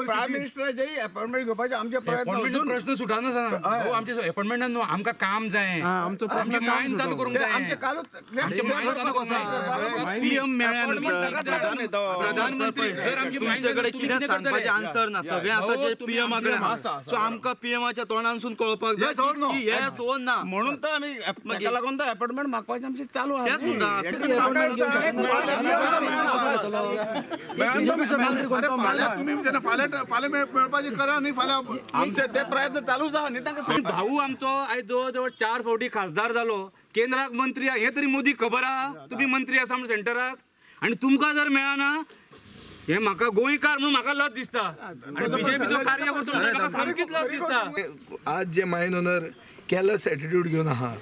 Prime मिनिस्टराचेय appointment घेवपाचे आमचे प्रयत्न अपॉइंटमेंट अजून प्रश्न सुटाना भाऊ, आमचे अपॉइंटमेंट न्हू, आमकां काम जाय. आमचो आमचे प्रश्न मायन चालू करूंक जाय. आमचे कालूच आमचे मायन चालू करूंक जाय. पीएम मेळ्ळ्या नंतर प्रधानमंत्री जर आमची मायन तुमचे कडेन तुम्ही कितें कितें सांगपाचें करतले? आन्सर ना, सगळें आसा भाऊ, जे तुम्ही पीएमा कडेन. आसा, आसा. सो आमकां पीएमाच्या तोंडानसून कळपाक जाय Yes or no? की येस ओ ना. म्हणून तर आमी ताका लागून तर अपॉइंटमेंट मागपाचें आमचें चालू आहा. तेच म्हणटा. अरे फाल्यां तुमी जेन्ना फाल्यां फाल्यां मेळपाचें करा न्ही फाल्यां. आमचे ते प्रयत्न चालूच आहा न्ही तांकां. आनी भाऊ आमचो आयज जवळ जवळ 4 फावटी खासदार जालो, केंद्राक मंत्री आहा, हें तरी मोदी खबर आहा? तुमी मंत्री आसा म्हणून सेंटराक आनी तुमकां जर मेळना, हें म्हाका गोंयकार म्हणून म्हाका लज दिसता आनी बीजेपीचो कार्यकर्तो म्हणून म्हाका सामकीच लज दिसता. आज जे मायन ओनर कॅलस एटिट्यूड घेवन आहा,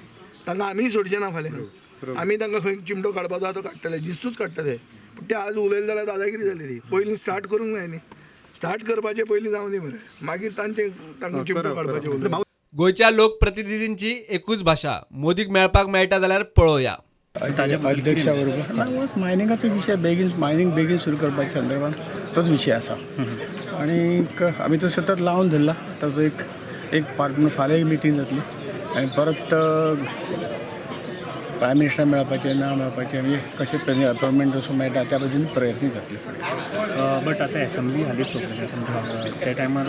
तांकां आमीय सोडचे ना. फाल्यां आमी तांकां खंय चिमटो काडपाचो आहा तो काडटले, जिस्तूच काडटले. पूण ते आज उलयले जाल्यार दादागिरी जाली ती. पयलीं स्टार्ट करूंक जाय न्ही. स्टार्ट करपाचे पयलीं जावं दी मरे, मागीर तांचे तांकां चिमटो काडपाचे उलय. गोंयच्या लोकप्रतिनिधींची एकूच भाशा, मोदीक मेळपाक मेळटा जाल्यार पळोवया. अध्यक्षा बरोबर मायनिंगाचो विशय, बेगीन मायनींग बेगीन सुरू करपाच्या संदर्भात तोच विशय आसा आनी आमी तो सतत लावन धरला. ताचो एक एक पार्ट म्हणून फाल्यां एक मिटींग जातली आनी परत प्रायम मिनिस्टर मेळपाचें ना मेळपाचें, म्हणजे कशें अपॉयंटमेंट असो मेळटा त्या पद्दतीन प्रयत्न जातले फुडें. बट आतां एसेंब्ली हालींच सोंपली, त्या टायमार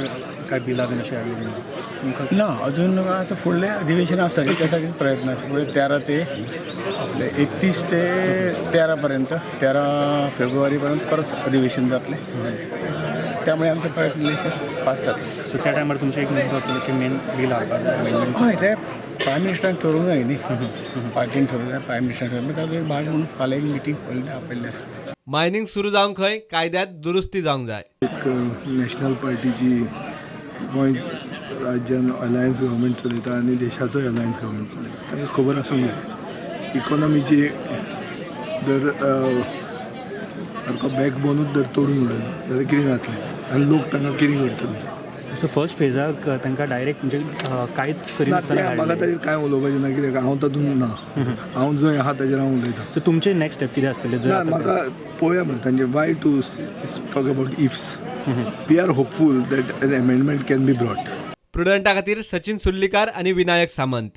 काय बिलां बीन अशें हाडली तुमकां? ना, अजून आतां फुडलें अधिवेशन आसा न्ही, त्या साठी प्रयत्न आसा. फुडें 13 ते आपले 31 ते 13 पर्यंत, 13 फेब्रुवारी पर्यंत परत अधिवेशन जातलें. त्यामुळे आमचे प्रयत्न फास्ट जातले. सो त्या टायमार तुमचें एक मुद्दो आसलो की मेन बील हाडपाक जाय, amendment. हय, ते प्रायम मिनिस्टरान ठरोवंक जाय न्ही, पार्टीन ठरोवंक जाय, प्रायम मिनिस्टरान ठरोवंक जाय. ताजो एक भाग म्हणून फाल्यां एक मिटींग पयलीं आपयल्ली आसा. मायनिंग सुरू जावंक खंय कायद्यात दुरुस्ती जावंक जाय. एक नॅशनल पार्टीची गोंय राज्यान अलायन्स गव्हर्मेंट चलयता आनी देशाचोय अलायन्स गव्हर्मेंट चलयता. तांकां खबर आसूंक जाय, इकॉनॉमीची जर सारको बॅकबोनूच जर तोडून उडयलो जाल्यार कितें जातलें आनी लोक तांकां कितें करतले? सो फर्स्ट फेजाक तांकां डायरेक्ट म्हणजे कांयच ना, करिनासतना तें म्हाका धाडलें. ताजेर कांय उलोवपाचें ना, कित्याक हांव तातूंत ना. हांव जंय आहा ताजेर हांव उलयतां. सो तुमचे नेक्स्ट स्टेप कितें आसतले जर ना, आतां म्हाका पळोवया मरे तांचे. Why to talk about ifs? We are hopeful that an amendment can be brought. प्रुडंटा खातीर सचिन सुर्लीकार आनी विनायक सामंत.